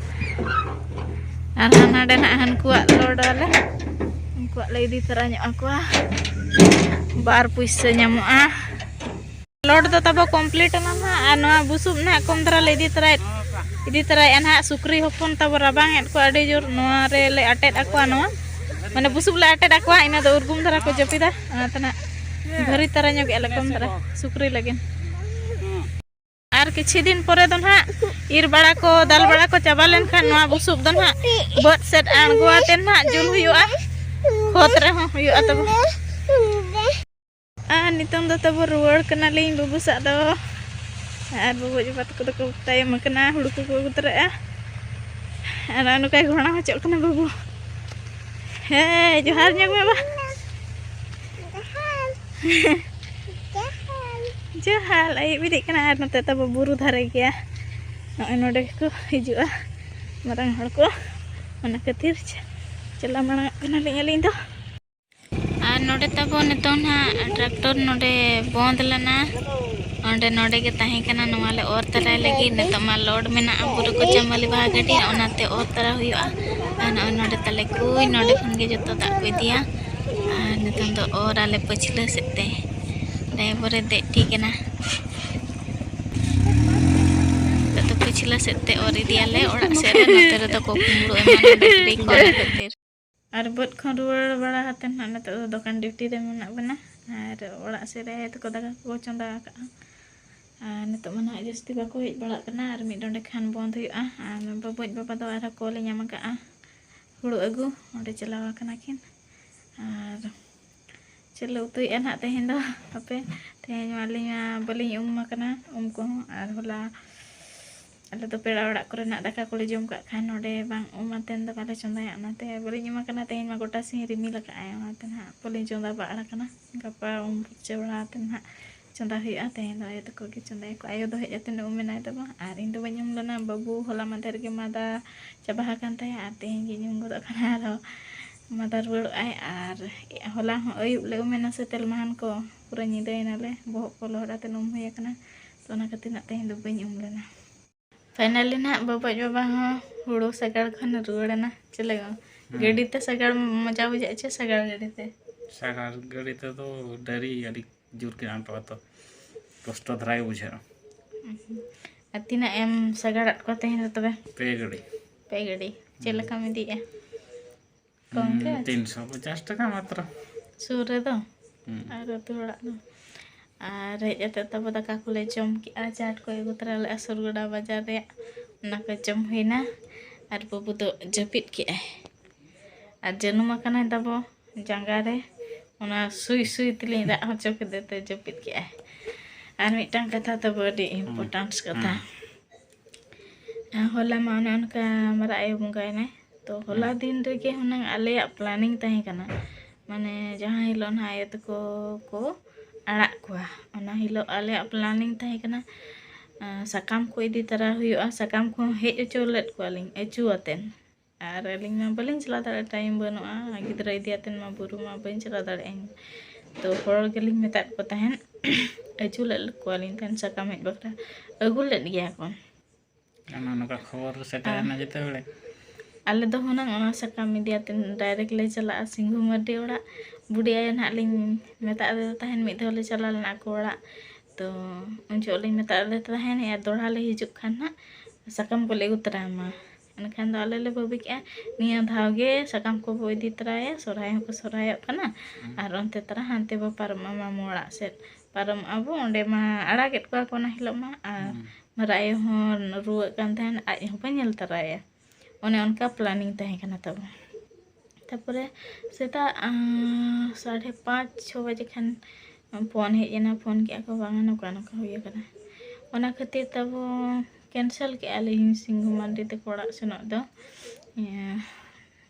ᱟᱨ ᱦᱟᱸᱰᱮ ᱱᱟᱜ ᱦᱟᱹᱱᱠᱩᱣᱟᱜ load ᱟᱞᱮ, ᱩᱱᱠᱩᱣᱟᱜ ᱞᱮ ᱤᱫᱤ ᱛᱚᱨᱟ ᱧᱚᱜ ᱟᱠᱚᱣᱟ, ᱵᱟᱨ ᱯᱩᱭᱥᱟᱹ ᱧᱟᱢᱚᱜᱼᱟ᱾ Load ᱫᱚ ᱛᱟᱵᱚ complete ᱮᱱᱟ ᱱᱟᱦᱟᱜ, ᱟᱨ ᱱᱚᱣᱟ ᱵᱩᱥᱩᱵ ᱱᱟᱦᱟᱜ ᱠᱚᱢ ᱫᱷᱟᱨᱟ ᱞᱮ ᱤᱫᱤ ᱛᱚᱨᱟᱭᱮᱫ, ᱤᱫᱤ ᱛᱚᱨᱟᱭᱮᱫᱼᱟ ᱱᱟᱦᱟᱜ᱾ ᱥᱩᱠᱨᱤ ᱦᱚᱯᱚᱱ ᱛᱟᱵᱚ ᱨᱟᱵᱟᱝ ᱮᱫ ᱠᱚᱣᱟ ᱟᱹᱰᱤ ᱡᱳᱨ, ᱱᱚᱣᱟ ᱨᱮᱞᱮ ᱟᱴᱮᱫ ᱟᱠᱚᱣᱟ, ᱱᱚᱣᱟ ᱢᱟᱱᱮ ᱵᱩᱥᱩᱵ ᱞᱮ ᱟᱴᱮᱫ ᱟᱠᱚᱣᱟ, ᱤᱱᱟᱹ ᱫᱚ ᱩᱨᱜᱩᱢ ᱫᱷᱟᱨᱟ ᱠᱚ ᱡᱟᱹᱯᱤᱫᱟ, ᱚᱱᱟᱛᱮ ᱱᱟᱦᱟᱜ ᱵᱷᱟᱹᱨᱤ ᱛᱟᱨᱟ ᱧᱚᱜᱮᱜᱼᱟ ᱞᱮ ᱠᱚᱢ ᱫᱷᱟᱨᱟ ᱥᱩᱠᱨᱤ ᱞᱟᱹᱜᱤᱫ᱾ ᱟᱨ ᱠᱤᱪᱷᱩ ᱫᱤᱱ ᱯᱚᱨᱮ ᱫᱚ ᱱᱟᱦᱟᱜ ᱤᱨ ᱵᱟᱲᱟ ᱠᱚ, ᱫᱟᱞ ᱵᱟᱲᱟ ᱠᱚ ᱪᱟᱵᱟ ᱞᱮᱱᱠᱷᱟᱱ ᱱᱚᱣᱟ ᱵᱩᱥᱩᱵ ᱫᱚ ᱱᱟᱦᱟᱜ ᱵᱟᱹᱫᱽ ᱥᱮᱫ ᱟᱬᱜᱚ ᱟᱛᱮ ᱱᱟᱦᱟᱜ ᱡᱩᱞ ᱦᱩᱭᱩᱜᱼᱟ, ᱠᱷᱚᱛ ᱨᱮᱦᱚᱸ ᱦᱩᱭᱩᱜᱼᱟ ᱛᱟᱵᱚ᱾ ᱟᱨ ᱱᱤᱛᱚᱝ ᱫᱚ ᱛᱟᱵᱚ ᱨᱩᱣᱟᱹᱲ ᱠᱟᱱᱟᱞᱤᱧ ᱵᱟᱹᱵᱩ ᱥᱟᱜ ᱫᱚ᱾ ᱟᱨ ᱵᱟᱹᱵᱩ ᱟᱡ ᱵᱟᱵᱟ ᱛᱟᱠᱚ ᱫᱚᱠᱚ ᱛᱟᱭᱚᱢ ᱟᱠᱟᱱᱟ, ᱦᱩᱲᱩ ᱠᱚᱠᱚ ᱟᱹᱜᱩ ᱛᱚᱨᱟᱜᱼᱟ᱾ ᱟᱨ ᱱᱚᱜᱼᱚᱭ ᱱᱚᱝᱠᱟᱭ ᱜᱷᱚᱲᱟ ᱦᱚᱪᱚᱜ ᱠᱟᱱᱟ ᱵᱟᱹᱵᱩ᱾ ᱦᱮᱸ, ᱡᱚᱦᱟᱨ ᱧᱚᱜ ᱢᱮ ᱵᱟ᱾ ᱡᱚᱦᱟᱨ᱾ ᱟᱹᱭᱩᱵ ᱵᱮᱨᱮᱫ ᱠᱟᱱᱟ ᱟᱨ ᱱᱚᱛᱮ ᱛᱟᱵᱚ ᱵᱩᱨᱩ ᱫᱷᱟᱨᱮ ᱜᱮᱭᱟ᱾ ᱱᱚᱜᱼᱚᱭ ᱱᱚᱰᱮ ᱜᱮᱠᱚ ᱦᱤᱡᱩᱜᱼᱟ ᱢᱟᱨᱟᱝ ᱦᱚᱲ ᱠᱚ, ᱚᱱᱟ ᱠᱷᱟᱹᱛᱤᱨ ᱪᱟᱞᱟᱣ ᱢᱟᱲᱟᱝᱚᱜ ᱠᱟᱱᱟᱞᱤᱧ ᱟᱹᱞᱤᱧ ᱫᱚ᱾ ᱟᱨ ᱱᱚᱰᱮ ᱛᱟᱵᱚ ᱱᱤᱛᱚᱝ ᱱᱟᱦᱟᱜ tractor ᱱᱚᱰᱮ ᱵᱚᱸᱫᱽ ᱞᱮᱱᱟ, ᱚᱸᱰᱮ ᱱᱚᱰᱮ ᱜᱮ ᱛᱟᱦᱮᱸ ᱠᱟᱱᱟ, ᱱᱚᱣᱟ ᱞᱮ ᱚᱨ ᱛᱟᱨᱟᱭ ᱞᱟᱹᱜᱤᱫ᱾ ᱱᱤᱛᱚᱜ ᱢᱟ load ᱢᱮᱱᱟᱜᱼᱟ ᱵᱩᱨᱩ ᱠᱚᱪᱟ ᱢᱟᱹᱞᱤ ᱵᱟᱦᱟ ᱜᱟᱹᱰᱤ, ᱚᱱᱟᱛᱮ ᱚᱨ ᱛᱟᱨᱟ ᱦᱩᱭᱩᱜᱼᱟ᱾ ᱟᱨ ᱱᱚᱜᱼᱚᱭ ᱱᱚᱰᱮ ᱛᱟᱞᱮ ᱠᱩᱸᱭ, ᱱᱚᱰᱮ ᱠᱷᱚᱱ ᱜᱮ ᱡᱚᱛᱚ ᱫᱟᱜ ᱠᱚ ᱤᱫᱤᱭᱟ᱾ ᱟᱨ ᱱᱤᱛᱚᱝ ᱫᱚ ᱚᱨ ᱟᱞᱮ ᱯᱟᱹᱪᱷᱞᱟᱹ ᱥᱮᱫ ᱛᱮ᱾ ᱰᱟᱭᱵᱚᱨᱮ ᱫᱮᱡ ᱴᱷᱤᱠ ᱮᱱᱟ᱾ ᱱᱤᱛᱚᱜ ᱫᱚ ᱯᱟᱹᱪᱷᱞᱟᱹ ᱥᱮᱫ ᱛᱮ ᱚᱨ ᱤᱫᱤᱭᱟᱞᱮ ᱚᱲᱟᱜ ᱥᱮᱫ ᱨᱮ᱾ ᱱᱚᱛᱮ ᱨᱮᱫᱚ ᱠᱚ ᱠᱩᱢᱵᱽᱲᱩ ᱮᱢᱟᱱ ᱞᱮ ᱠᱷᱟᱹᱛᱤᱨ᱾ ᱟᱨ ᱵᱟᱹᱫᱽ ᱠᱷᱚᱱ ᱨᱩᱣᱟᱹᱲ ᱵᱟᱲᱟ ᱠᱟᱛᱮ ᱱᱟᱦᱟᱜ ᱱᱤᱛᱚᱜ ᱫᱚ ᱫᱚᱠᱟᱱ ᱰᱤᱭᱩᱴᱤ ᱨᱮ ᱢᱮᱱᱟᱜ ᱵᱚᱱᱟ᱾ ᱟᱨ ᱚᱲᱟᱜ ᱥᱮᱫ ᱨᱮ ᱟᱭᱳ ᱛᱟᱠᱚ ᱫᱟᱠᱟ ᱠᱚᱠᱚ ᱪᱚᱸᱫᱟ ᱟᱠᱟᱫᱼᱟ᱾ ᱟᱨ ᱱᱤᱛᱚᱜ ᱢᱟ ᱱᱟᱦᱟᱜ ᱡᱟᱹᱥᱛᱤ ᱵᱟᱠᱚ ᱦᱮᱡ ᱵᱟᱲᱟᱜ ᱠᱟᱱᱟ, ᱟᱨ ᱢᱤᱫ ᱰᱚᱸᱰᱮ ᱠᱷᱟᱱ ᱵᱚᱱᱫ ᱦᱩᱭᱩᱜᱼᱟ᱾ ᱟᱨ ᱵᱟᱹᱵᱩ ᱟᱡ ᱵᱟᱵᱟ ᱫᱚ ᱟᱨᱦᱚᱸ ᱠᱚᱞ ᱮ ᱧᱟᱢ ᱟᱠᱟᱫᱼᱟ, ᱦᱩᱲᱩ ᱟᱹᱜᱩ ᱚᱸᱰᱮ ᱪᱟᱞᱟᱣ ᱟᱠᱟᱱᱟ ᱠᱤᱱ᱾ ᱟᱨ ᱪᱮᱫ ᱞᱮ ᱩᱛᱩᱭᱮᱫᱼᱟ ᱱᱟᱦᱟᱜ ᱛᱮᱦᱮᱧ ᱫᱚ? ᱦᱟᱯᱮ, ᱛᱮᱦᱮᱧ ᱢᱟ ᱟᱹᱞᱤᱧ ᱢᱟ ᱵᱟᱹᱞᱤᱧ ᱩᱢ ᱟᱠᱟᱱᱟ, ᱩᱢ ᱠᱚᱦᱚᱸ᱾ ᱟᱨ ᱦᱚᱞᱟ ᱟᱞᱮ ᱫᱚ ᱯᱮᱲᱟ ᱚᱲᱟᱜ ᱠᱚᱨᱮᱱᱟᱜ ᱫᱟᱠᱟ ᱠᱚᱞᱮ ᱡᱚᱢ ᱠᱟᱜ ᱠᱷᱟᱱ, ᱱᱚᱰᱮ ᱵᱟᱝ ᱩᱢ ᱟᱛᱮᱱ ᱫᱚ ᱵᱟᱞᱮ ᱪᱚᱸᱫᱟᱭᱟ, ᱚᱱᱟᱛᱮ ᱵᱟᱹᱞᱤᱧ ᱩᱢ ᱟᱠᱟᱱᱟ᱾ ᱛᱮᱦᱮᱧ ᱢᱟ ᱜᱚᱴᱟ ᱥᱤᱧ ᱨᱤᱢᱤᱞ ᱟᱠᱟᱫᱼᱟᱭ, ᱚᱱᱟᱛᱮ ᱱᱟᱦᱟᱜ ᱵᱟᱹᱞᱤᱧ ᱪᱚᱸᱫᱟ ᱵᱟᱲᱟ ᱟᱠᱟᱱᱟ᱾ ᱜᱟᱯᱟ ᱩᱢ ᱯᱷᱟᱨᱪᱟ ᱵᱟᱲᱟ ᱟᱛᱮ ᱱᱟᱦᱟᱜ ᱪᱚᱸᱫᱟ ᱦᱩᱭᱩᱜᱼᱟ᱾ ᱛᱮᱦᱮᱧ ᱫᱚ ᱟᱭᱳ ᱛᱟᱠᱚ ᱜᱮ ᱪᱚᱸᱫᱟᱭᱟᱠᱚ᱾ ᱟᱭᱳ ᱫᱚ ᱦᱮᱡ ᱟᱛᱮ ᱩᱢ ᱮᱱᱟᱭ ᱛᱟᱵᱚ, ᱟᱨ ᱤᱧ ᱫᱚ ᱵᱟᱹᱧ ᱩᱢ ᱞᱮᱱᱟ᱾ ᱵᱟᱹᱵᱩ ᱦᱚᱞᱟ ᱢᱟᱫᱷᱮᱨ ᱜᱮ ᱢᱟᱫᱟ ᱪᱟᱵᱟ ᱟᱠᱟᱱ ᱛᱟᱭᱟ, ᱟᱨ ᱛᱮᱦᱮᱧ ᱜᱤᱧ ᱩᱢ ᱜᱚᱫᱚᱜ ᱠᱟᱱᱟ᱾ ᱟᱨᱦᱚᱸ ᱢᱟᱫᱟ ᱨᱩᱣᱟᱹᱲᱚᱜ ᱟᱭ᱾ ᱟᱨ ᱦᱚᱞᱟ ᱦᱚᱸ ᱟᱹᱭᱩᱵ ᱞᱮ ᱩᱢ ᱮᱱᱟ ᱥᱮ ᱛᱮᱞᱢᱟᱦᱟᱱ ᱠᱚ, ᱯᱩᱨᱟᱹ ᱧᱤᱫᱟᱹᱭᱮᱱᱟᱞᱮ, ᱵᱚᱦᱚᱜ ᱠᱚ ᱞᱚᱦᱚᱫ ᱟᱛᱮ ᱩᱢ ᱦᱩᱭ ᱟᱠᱟᱱᱟ᱾ ᱛᱚ, ᱚᱱᱟ ᱠᱷᱟᱹᱛᱤᱨ ᱱᱟᱜ ᱛᱮᱦᱮᱧ ᱫᱚ ᱵᱟᱹᱧ ᱩᱢ ᱞᱮᱱᱟ᱾ ᱯᱷᱟᱭᱱᱟᱞᱤ ᱱᱟᱦᱟᱜ ᱵᱟᱵᱟ ᱟᱡ ᱵᱟᱵᱟ ᱦᱚᱸ ᱦᱩᱲᱩ ᱥᱟᱜᱟᱲ ᱠᱷᱚᱱ ᱨᱩᱣᱟᱹᱲ ᱮᱱᱟ᱾ ᱪᱮᱫ ᱞᱮᱠᱟ? ᱦᱩᱸ᱾ ᱜᱟᱹᱰᱤ ᱛᱮ ᱥᱟᱜᱟᱲ ᱢᱚᱡᱟ ᱵᱩᱡᱷᱟᱹᱜᱼᱟ ᱪᱮ ᱥᱟᱜᱟᱲ ᱜᱟᱹᱰᱤ ᱛᱮ? ᱥᱟᱜᱟᱲ ᱜᱟᱹᱰᱤ ᱛᱮᱫᱚ ᱰᱮᱨᱤ ᱟᱹᱰᱤ ᱡᱳᱨ ᱜᱮ ᱟᱱᱴᱟᱜᱼᱟ ᱛᱚ, ᱠᱚᱥᱴᱚ ᱫᱷᱟᱨᱟ ᱜᱮ ᱵᱩᱡᱷᱟᱹᱜᱼᱟ᱾ ᱩᱸᱦᱩᱸ᱾ ᱟᱨ ᱛᱤᱱᱟᱹᱜ ᱮᱢ ᱥᱟᱜᱟᱲᱟᱫ ᱠᱚᱣᱟ ᱛᱮᱦᱮᱧ ᱫᱚ ᱛᱚᱵᱮ? ᱯᱮ ᱜᱟᱹᱰᱤ᱾ ᱯᱮ ᱜᱟᱹᱰᱤ᱾ ᱪᱮᱫ ᱦᱩᱸ᱾ ᱞᱮᱠᱟᱢ ᱤᱫᱤᱭᱮᱜᱼᱟ? ᱠᱚᱢ ᱦᱩᱸ, ᱜᱮ? ᱛᱤᱱᱥᱚ ᱯᱚᱪᱟᱥ ᱴᱟᱠᱟ ᱢᱟᱛᱨᱚ᱾ ᱥᱩᱨ ᱨᱮᱫᱚ? ᱦᱩᱸ᱾ ᱟᱨ ᱟᱹᱛᱩ ᱚᱲᱟᱜ ᱫᱚ? ᱟᱨ ᱦᱮᱡ ᱠᱟᱛᱮ ᱛᱟᱵᱚ ᱫᱟᱠᱟ ᱠᱚᱞᱮ ᱡᱚᱢ ᱠᱮᱜᱼᱟ, ᱪᱟᱴ ᱠᱚᱭ ᱟᱹᱜᱩ ᱛᱚᱨᱟ ᱞᱮᱜᱼᱟ ᱥᱩᱨᱜᱚᱰᱟ ᱵᱟᱡᱟᱨ ᱨᱮᱭᱟᱜ, ᱚᱱᱟ ᱠᱚ ᱡᱚᱢ ᱦᱩᱭᱱᱟ᱾ ᱟᱨ ᱵᱟᱹᱵᱩ ᱫᱚ ᱡᱟᱹᱯᱤᱫ ᱠᱮᱜᱼᱟᱭ᱾ ᱟᱨ ᱡᱟᱹᱱᱩᱢ ᱟᱠᱟᱱᱟᱭ ᱛᱟᱵᱚ ᱡᱟᱸᱜᱟ ᱨᱮ, ᱚᱱᱟ ᱥᱩᱭ ᱥᱩᱭ ᱛᱮᱞᱤᱧ ᱨᱟᱜ ᱦᱚᱪᱚ ᱠᱮᱫᱮ ᱛᱮ ᱡᱟᱹᱯᱤᱫ ᱠᱮᱜᱼᱟᱭ᱾ ᱟᱨ ᱢᱤᱫᱴᱟᱝ ᱠᱟᱛᱷᱟ ᱛᱟᱵᱚ ᱟᱹᱰᱤ ᱦᱩᱸ᱾ importance ᱠᱟᱛᱷᱟ᱾ ᱦᱩᱸ᱾ ᱦᱚᱞᱟ ᱢᱟ ᱚᱱᱮ ᱚᱱᱠᱟ ᱢᱟᱨᱟᱜ ᱟᱭᱳ ᱵᱚᱸᱜᱟᱭᱮᱱᱟᱭ, ᱛᱚ ᱦᱚᱞᱟ ᱦᱩᱸ᱾ ᱫᱤᱱ ᱨᱮᱜᱮ ᱦᱩᱱᱟᱹᱝ ᱟᱞᱮᱭᱟᱜ planning ᱛᱟᱦᱮᱸ ᱠᱟᱱᱟ, ᱢᱟᱱᱮ ᱡᱟᱦᱟᱸ ᱦᱤᱞᱳᱜ ᱱᱟᱦᱟᱜ ᱟᱭᱳ ᱛᱟᱠᱚ ᱠᱚ ᱟᱲᱟᱜ ᱠᱚᱣᱟ, ᱚᱱᱟ ᱦᱤᱞᱳᱜ ᱟᱞᱮᱭᱟᱜ planning ᱛᱟᱦᱮᱸ ᱠᱟᱱᱟ, ᱟᱸ, ᱥᱟᱠᱟᱢ ᱠᱚ ᱤᱫᱤ ᱛᱟᱨᱟ ᱦᱩᱭᱩᱜᱼᱟ, ᱥᱟᱠᱟᱢ ᱠᱚᱦᱚᱸ ᱦᱮᱡ ᱦᱚᱪᱚ ᱞᱮᱫ ᱠᱚᱣᱟᱞᱤᱧ ᱟᱹᱪᱩ ᱟᱛᱮᱱ᱾ ᱟᱨ ᱟᱹᱞᱤᱧ ᱢᱟ ᱵᱟᱹᱞᱤᱧ ᱪᱟᱞᱟᱣ ᱫᱟᱲᱮᱭᱟᱜᱼᱟ, time ᱵᱟᱹᱱᱩᱜᱼᱟ, ᱜᱤᱫᱽᱨᱟᱹ ᱤᱫᱤ ᱟᱛᱮᱱ ᱢᱟ ᱵᱩᱨᱩ ᱢᱟ ᱵᱟᱹᱧ ᱪᱟᱞᱟᱣ ᱫᱟᱲᱮᱭᱟᱜᱼᱟ᱾ ᱛᱚ ᱦᱚᱲ ᱜᱮᱞᱤᱧ ᱢᱮᱛᱟᱫ ᱠᱚ ᱛᱟᱦᱮᱸᱫ, ᱟᱹᱪᱩ ᱞᱮᱫ ᱠᱚᱣᱟᱞᱤᱧ ᱛᱟᱦᱮᱸᱫ ᱥᱟᱠᱟᱢ ᱦᱮᱡ ᱵᱟᱠᱷᱨᱟ, ᱟᱹᱜᱩ ᱞᱮᱫ ᱜᱮᱭᱟ ᱠᱚ᱾ ᱚᱱᱟ ᱱᱚᱝᱠᱟ ᱠᱷᱚᱵᱚᱨ ᱥᱮᱴᱮᱨᱮᱱᱟ ᱟᱨ ᱡᱮᱛᱮ ᱵᱮᱲᱮ᱾ ᱟᱞᱮ ᱫᱚ ᱦᱩᱱᱟᱹᱝ ᱚᱱᱟ ᱥᱟᱠᱟᱢ ᱤᱫᱤᱭᱟᱛᱮ direct ᱞᱮ ᱪᱟᱞᱟᱜᱼᱟ ᱥᱤᱝᱜᱩ ᱢᱟᱨᱰᱤ ᱚᱲᱟᱜ᱾ ᱵᱩᱰᱤ ᱟᱭᱳ ᱱᱟᱦᱟᱜ ᱞᱤᱧ ᱢᱮᱛᱟᱫ ᱫᱮ ᱛᱟᱦᱮᱱ, ᱢᱤᱫ ᱫᱷᱟᱣ ᱞᱮ ᱪᱟᱞᱟᱣ ᱞᱮᱱᱟ ᱟᱠᱚ ᱚᱲᱟᱜ᱾ ᱛᱚ ᱩᱱ ᱡᱚᱦᱚᱜ ᱞᱤᱧ ᱢᱮᱛᱟᱫ ᱫᱮ ᱛᱟᱦᱮᱱ, ᱟᱨ ᱫᱚᱦᱲᱟ ᱞᱮ ᱦᱤᱡᱩᱜ ᱠᱷᱟᱱ ᱱᱟᱦᱟᱜ ᱥᱟᱠᱟᱢ ᱠᱚᱞᱮ ᱟᱹᱜᱩ ᱛᱚᱨᱟᱭ ᱢᱟ᱾ ᱮᱱᱠᱷᱟᱱ ᱫᱚ ᱟᱞᱮ ᱞᱮ ᱵᱷᱟᱹᱵᱤ ᱠᱮᱜᱼᱟ, ᱱᱤᱭᱟᱹ ᱫᱷᱟᱣ ᱜᱮ ᱥᱟᱠᱟᱢ ᱠᱚᱵᱚ ᱤᱫᱤ ᱛᱚᱨᱟᱭᱟ, ᱥᱚᱨᱦᱟᱭ ᱦᱚᱸᱠᱚ ᱥᱚᱨᱦᱟᱭᱚᱜ ᱠᱟᱱᱟ᱾ ᱟᱨ ᱚᱱᱛᱮ ᱛᱟᱨᱟ ᱦᱟᱱᱛᱮ ᱵᱚ ᱯᱟᱨᱚᱢᱚᱜᱼᱟ ᱢᱟᱢᱚ ᱚᱲᱟᱜ ᱥᱮᱫ᱾ ᱯᱟᱨᱚᱢᱚᱜᱼᱟ ᱵᱚ, ᱚᱸᱰᱮ ᱢᱟ ᱟᱲᱟᱜᱮᱫ ᱠᱚᱣᱟ ᱠᱚ ᱚᱱᱟ ᱦᱤᱞᱳᱜ ᱢᱟ᱾ ᱟᱨ ᱢᱟᱨᱟ ᱟᱭᱳ ᱦᱚᱸ ᱨᱩᱣᱟᱹᱜ ᱠᱟᱱ ᱛᱟᱦᱮᱱ, ᱟᱡ ᱦᱚᱸ ᱵᱟᱹᱧ ᱧᱮᱞ ᱛᱚᱨᱟᱭᱟ᱾ ᱚᱱᱮ ᱚᱱᱠᱟ planning ᱛᱟᱦᱮᱸ ᱠᱟᱱᱟ ᱛᱟᱵᱚ᱾ ᱛᱟᱯᱚᱨᱮ ᱥᱮᱛᱟᱜ ᱟᱸ, ᱥᱟᱲᱮ ᱯᱟᱸᱪ ᱪᱷᱚ ᱵᱟᱡᱮ ᱠᱷᱟᱱ ᱯᱷᱳᱱ ᱦᱮᱡ ᱮᱱᱟ, ᱯᱷᱳᱱ ᱠᱮᱜᱼᱟ ᱠᱚ, ᱵᱟᱝᱟ ᱱᱚᱝᱠᱟ ᱱᱚᱝᱠᱟ ᱦᱩᱭ ᱟᱠᱟᱱᱟ᱾ ᱚᱱᱟ ᱠᱷᱟᱹᱛᱤᱨ ᱛᱟᱵᱚ cancel ᱠᱮᱜᱼᱟ ᱞᱤᱧ ᱥᱤᱝᱜᱩ ᱢᱟᱨᱰᱤ ᱛᱟᱠᱚ ᱚᱲᱟᱜ ᱥᱮᱱᱚᱜ ᱫᱚ᱾ ᱤᱭᱟᱹ,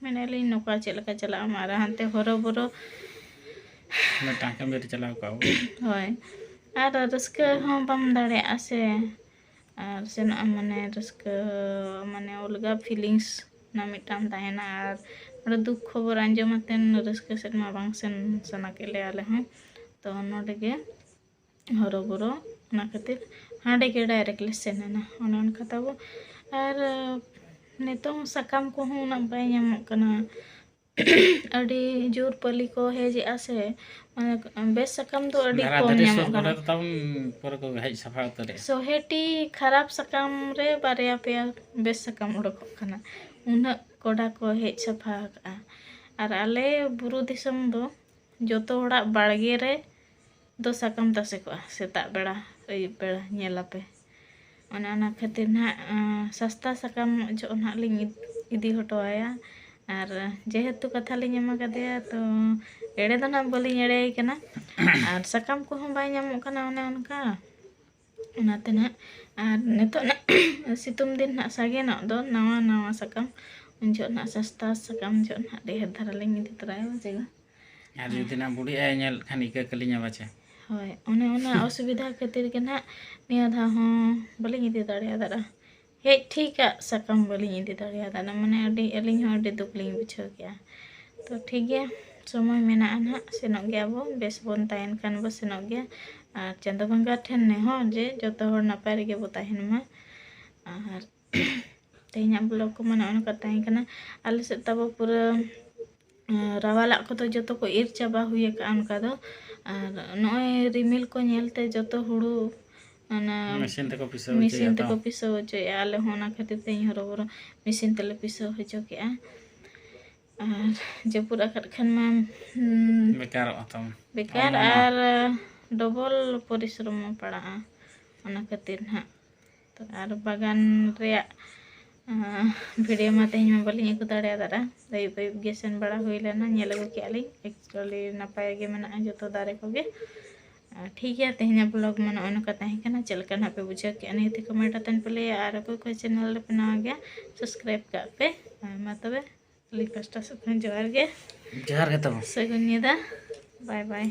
ᱢᱮᱱᱮᱫ ᱞᱤᱧ ᱱᱚᱝᱠᱟ ᱪᱮᱫ ᱞᱮᱠᱟ ᱪᱟᱞᱟᱜ ᱟᱢ ᱟᱨ ᱦᱟᱱᱛᱮ ᱦᱚᱨᱚ ᱵᱚᱨᱚ᱾ ᱢᱤᱫᱴᱟᱝ ᱠᱟᱹᱢᱤ ᱨᱮ ᱪᱟᱞᱟᱣ ᱠᱚᱜᱼᱟ ᱵᱚ᱾ ᱦᱳᱭ, ᱟᱨ ᱨᱟᱹᱥᱠᱟᱹ ᱦᱚᱸ ᱵᱟᱢ ᱫᱟᱲᱮᱭᱟᱜᱼᱟ ᱥᱮ᱾ ᱟᱨ ᱥᱮᱱᱚᱜ ᱟᱢ ᱢᱟᱱᱮ ᱨᱟᱹᱥᱠᱟᱹ, ᱢᱟᱱᱮ ᱚᱞᱜᱟ feelings ᱨᱮᱱᱟᱜ ᱢᱤᱫᱴᱟᱝ ᱛᱟᱦᱮᱱᱟ᱾ ᱟᱨ ᱱᱚᱰᱮ ᱫᱩᱠ ᱠᱷᱚᱵᱚᱨ ᱟᱸᱡᱚᱢ ᱟᱛᱮᱱ ᱨᱟᱹᱥᱠᱟᱹ ᱥᱮᱫ ᱢᱟ ᱵᱟᱝ ᱥᱮᱱ ᱥᱟᱱᱟ ᱠᱮᱫ ᱞᱮᱭᱟ ᱟᱞᱮ ᱦᱚᱸ᱾ ᱛᱚ ᱱᱚᱰᱮ ᱜᱮ ᱦᱚᱨᱚᱵᱚᱨᱚ, ᱚᱱᱟ ᱠᱷᱟᱹᱛᱤᱨ ᱦᱟᱸᱰᱮ ᱜᱮ direct ᱞᱮ ᱥᱮᱱ ᱮᱱᱟ᱾ ᱚᱱᱮ ᱚᱱᱠᱟ ᱛᱟᱵᱚ᱾ ᱟᱨ ᱱᱤᱛᱚᱝ ᱥᱟᱠᱟᱢ ᱠᱚᱦᱚᱸ ᱩᱱᱟᱹᱜ ᱵᱟᱭ ᱧᱟᱢᱚᱜ ᱠᱟᱱᱟ᱾ ᱟᱹᱰᱤ ᱡᱳᱨ ᱯᱟᱹᱞᱤ ᱠᱚ ᱦᱮᱡ ᱮᱜᱼᱟ ᱥᱮ, ᱢᱟᱱᱮ ᱵᱮᱥ ᱥᱟᱠᱟᱢ ᱫᱚ ᱟᱹᱰᱤ ᱫᱷᱟᱨᱟ ᱠᱚᱢ ᱫᱷᱟᱨᱤ ᱧᱟᱢᱚᱜ ᱥᱩᱨ ᱠᱟᱱᱟ᱾ ᱠᱚᱨᱮ ᱫᱚ ᱛᱟᱵᱚᱱ ᱯᱩᱨᱟᱹ ᱠᱚ ᱦᱮᱡ ᱥᱟᱯᱷᱟ ᱩᱛᱟᱹᱨᱮᱜᱼᱟ᱾ ᱥᱚᱦᱮᱴᱤ ᱠᱷᱟᱨᱟᱯ ᱥᱟᱠᱟᱢ ᱨᱮ ᱵᱟᱨᱭᱟ ᱯᱮᱭᱟ ᱵᱮᱥ ᱥᱟᱠᱟᱢ ᱩᱰᱩᱠᱚᱜ ᱠᱟᱱᱟ, ᱩᱱᱟᱹᱜ ᱠᱚᱰᱟ ᱠᱚ ᱦᱮᱡ ᱥᱟᱯᱷᱟ ᱟᱠᱟᱜᱼᱟ᱾ ᱟᱨ ᱟᱞᱮ ᱵᱩᱨᱩ ᱫᱤᱥᱚᱢ ᱫᱚ ᱡᱚᱛᱚ ᱦᱚᱲᱟᱜ ᱵᱟᱲᱜᱮ ᱨᱮ ᱫᱚ ᱥᱟᱠᱟᱢ ᱛᱟᱥᱮ ᱠᱚᱜᱼᱟ, ᱥᱮᱛᱟᱜ ᱵᱮᱲᱟ, ᱟᱹᱭᱩᱵ ᱵᱮᱲᱟ ᱧᱮᱞ ᱟᱯᱮ᱾ ᱚᱱᱮ ᱚᱱᱟ ᱠᱷᱟᱹᱛᱤᱨ ᱱᱟᱦᱟᱜ, ᱟᱸ, ᱥᱟᱥᱛᱟ ᱥᱟᱠᱟᱢ ᱡᱚᱦᱚᱜ ᱱᱟᱦᱟᱜ ᱞᱤᱧ ᱤᱫ-, ᱤᱫᱤ ᱦᱚᱴᱚ ᱟᱭᱟ᱾ ᱟᱨ ᱡᱮᱦᱮᱛᱩ ᱠᱟᱛᱷᱟ ᱞᱤᱧ ᱮᱢᱟ ᱠᱟᱫᱮᱭᱟ, ᱛᱚ ᱮᱲᱮ ᱫᱚ ᱱᱟᱦᱟᱜ ᱵᱟᱹᱞᱤᱧ ᱮᱲᱮᱭᱮ ᱠᱟᱱᱟ᱾ ᱟᱨ ᱥᱟᱠᱟᱢ ᱠᱚᱦᱚᱸ ᱵᱟᱭ ᱧᱟᱢᱚᱜ ᱠᱟᱱᱟ ᱚᱱᱮ ᱚᱱᱠᱟ᱾ ᱚᱱᱟᱛᱮ ᱱᱟᱦᱟᱜ, ᱟᱨ ᱱᱤᱛᱚᱜ ᱱᱟᱜ ᱥᱤᱛᱩᱝ ᱫᱤᱱ ᱱᱟᱦᱟᱜ ᱥᱟᱜᱮᱱᱚᱜ ᱫᱚ ᱱᱟᱣᱟ ᱱᱟᱣᱟ ᱥᱟᱠᱟᱢ, ᱩᱱ ᱡᱚᱦᱚᱜ ᱱᱟᱦᱟᱜ ᱥᱟᱥᱛᱟ ᱥᱟᱠᱟᱢ ᱡᱚᱦᱚᱜ ᱱᱟᱦᱟᱜ ᱰᱷᱮᱨ ᱫᱷᱟᱨᱟ ᱞᱤᱧ ᱤᱫᱤ ᱛᱚᱨᱟᱭᱟ ᱪᱮ᱾ ᱟᱨ ᱡᱩᱫᱤ ᱱᱟᱜ ᱵᱩᱰᱷᱤ ᱟᱭᱳ ᱧᱮᱞ ᱠᱷᱟᱱ ᱤᱠᱟᱹ ᱠᱟᱹᱞᱤᱧᱟ ᱵᱟᱪᱮ᱾ ᱦᱳᱭ, ᱚᱱᱮ ᱚᱱᱟ ᱚᱥᱩᱵᱤᱫᱷᱟ ᱠᱷᱟᱹᱛᱤᱨ ᱜᱮ ᱱᱟᱜ ᱱᱤᱭᱟᱹ ᱫᱷᱟᱣ ᱦᱚᱸ ᱵᱟᱹᱞᱤᱧ ᱤᱫᱤ ᱫᱟᱲᱮᱭᱟᱫᱟ᱾ ᱦᱮᱡ ᱴᱷᱤᱠᱟᱜ ᱥᱟᱠᱟᱢ ᱵᱟᱹᱞᱤᱧ ᱤᱫᱤ ᱫᱟᱲᱮᱭᱟᱫᱟ, ᱢᱟᱱᱮ ᱟᱹᱰᱤ, ᱟᱹᱞᱤᱧ ᱦᱚᱸ ᱟᱹᱰᱤ ᱫᱩᱠ ᱞᱤᱧ ᱵᱩᱡᱷᱟᱹᱣ ᱠᱮᱜᱼᱟ᱾ ᱛᱚ ᱴᱷᱤᱠ ᱜᱮᱭᱟ, ᱥᱚᱢᱚᱭ ᱢᱮᱱᱟᱜᱼᱟ ᱱᱟᱦᱟᱜ, ᱥᱮᱱᱚᱜ ᱜᱮᱭᱟ ᱵᱚ, ᱵᱮᱥ ᱵᱚᱱ ᱛᱟᱦᱮᱱ ᱠᱷᱟᱱ ᱵᱚ ᱥᱮᱱᱚᱜ ᱜᱮᱭᱟ᱾ ᱟᱨ ᱪᱟᱸᱫᱳ ᱵᱚᱸᱜᱟ ᱴᱷᱮᱱ ᱱᱮᱦᱚᱨ ᱡᱮ ᱡᱚᱛᱚ ᱦᱚᱲ ᱱᱟᱯᱟᱭ ᱨᱮᱜᱮ ᱵᱚ ᱛᱟᱦᱮᱱ ᱢᱟ᱾ ᱟᱨ ᱛᱮᱦᱮᱧᱟᱜ ᱵᱞᱚᱜ ᱠᱚ ᱢᱟ ᱱᱚᱜᱼᱚ ᱱᱚᱝᱠᱟ ᱛᱟᱦᱮᱸ ᱠᱟᱱᱟ᱾ ᱟᱞᱮ ᱥᱮᱫ ᱛᱟᱵᱚ ᱯᱩᱨᱟᱹ ᱨᱟᱣᱟᱞᱟᱜ ᱠᱚᱫᱚ ᱡᱚᱛᱚ ᱠᱚ ᱤᱨ ᱪᱟᱵᱟ ᱦᱩᱭ ᱟᱠᱟᱫᱼᱟ ᱚᱱᱠᱟ ᱫᱚ᱾ ᱟᱨ ᱱᱚᱜᱼᱚᱭ ᱨᱤᱢᱤᱞ ᱠᱚ ᱧᱮᱞᱛᱮ ᱡᱚᱛᱚ ᱦᱩᱲᱩ ᱚᱱᱟ ᱢᱮᱥᱤᱱ ᱛᱮᱠᱚ ᱯᱤᱥᱟᱹᱣ ᱢᱮᱥᱤᱱ ᱦᱚᱪᱚᱭᱟ ᱛᱮᱠᱚ ᱛᱚ᱾ ᱯᱤᱥᱟᱹᱣ ᱦᱚᱪᱚᱭᱮᱫᱼᱟ᱾ ᱟᱞᱮ ᱦᱚᱸ ᱚᱱᱟ ᱠᱷᱟᱹᱛᱤᱨ ᱛᱮ ᱤᱧ ᱦᱚᱨᱚᱵᱚᱨᱚ ᱢᱮᱥᱤᱱ ᱛᱮᱞᱮ ᱯᱤᱥᱟᱹᱣ ᱦᱚᱪᱚ ᱠᱮᱫᱼᱟ᱾ ᱟᱨ ᱡᱟᱹᱯᱩᱫ ᱟᱠᱟᱫ ᱠᱷᱟᱱ ᱢᱟ ᱦᱩᱸ, ᱵᱮᱠᱟᱨᱚᱜᱼᱟ ᱛᱟᱢ᱾ ᱵᱮᱠᱟᱨ ᱚᱱᱟ ᱢᱟ᱾ ᱟᱨ ᱰᱚᱵᱚᱞ ᱯᱚᱨᱤᱥᱨᱚᱢ ᱯᱟᱲᱟᱜᱼᱟ ᱚᱱᱟ ᱠᱷᱟᱹᱛᱤᱨ ᱱᱟᱦᱟᱜ᱾ ᱛᱚ ᱟᱨ ᱵᱟᱜᱟᱱ ᱨᱮᱭᱟᱜ ᱵᱷᱤᱰᱤᱭᱳ ᱢᱟ ᱛᱮᱦᱮᱧ ᱢᱟ ᱵᱟᱹᱞᱤᱧ ᱟᱹᱜᱩ ᱫᱟᱲᱮᱭᱟᱫᱟ᱾ ᱟᱹᱭᱩᱵ ᱟᱹᱭᱩᱵ ᱜᱮ ᱥᱮᱱ ᱵᱟᱲᱟ ᱦᱩᱭ ᱞᱮᱱᱟ, ᱧᱮᱞ ᱟᱹᱜᱩ ᱠᱮᱜᱼᱟ ᱞᱤᱧ᱾ ᱮᱠᱪᱩᱭᱮᱞᱤ ᱱᱟᱯᱟᱭ ᱜᱮ ᱢᱮᱱᱟᱜᱼᱟ ᱡᱚᱛᱚ ᱫᱟᱨᱮ ᱠᱚᱜᱮ᱾ ᱟᱨ ᱴᱷᱤᱠ ᱜᱮᱭᱟ, ᱛᱮᱦᱮᱧᱟᱜ ᱵᱞᱚᱜ ᱢᱟ ᱱᱚᱜᱼᱚᱭ ᱱᱚᱝᱠᱟ ᱛᱟᱦᱮᱸ ᱠᱟᱱᱟ᱾ ᱪᱮᱫ ᱞᱮᱠᱟ ᱱᱟᱦᱟᱜ ᱯᱮ ᱵᱩᱡᱷᱟᱹᱣ ᱠᱮᱜᱼᱟ ᱱᱤᱦᱟᱹᱛ ᱠᱚᱢᱮᱱᱴ ᱟᱛᱮᱱ ᱯᱮ ᱞᱟᱹᱭᱟ᱾ ᱟᱨ ᱚᱠᱚᱭ ᱠᱚ ᱪᱮᱱᱮᱞ ᱨᱮᱯᱮ ᱱᱟᱣᱟ ᱜᱮᱭᱟ, ᱥᱟᱵᱥᱠᱨᱟᱭᱤᱵ ᱠᱟᱜ ᱯᱮ᱾ ᱟᱨ ᱢᱟ ᱛᱚᱵᱮ ᱟᱹᱞᱤᱧ ᱯᱟᱥᱴᱟ ᱥᱮᱫ ᱠᱷᱚᱱ ᱡᱚᱦᱟᱨ ᱜᱮ᱾ ᱡᱚᱦᱟᱨ ᱜᱮ ᱛᱟᱵᱚᱱ᱾ ᱥᱟᱹᱜᱩᱱ ᱧᱤᱫᱟᱹ᱾ ᱵᱟᱭ ᱵᱟᱭ᱾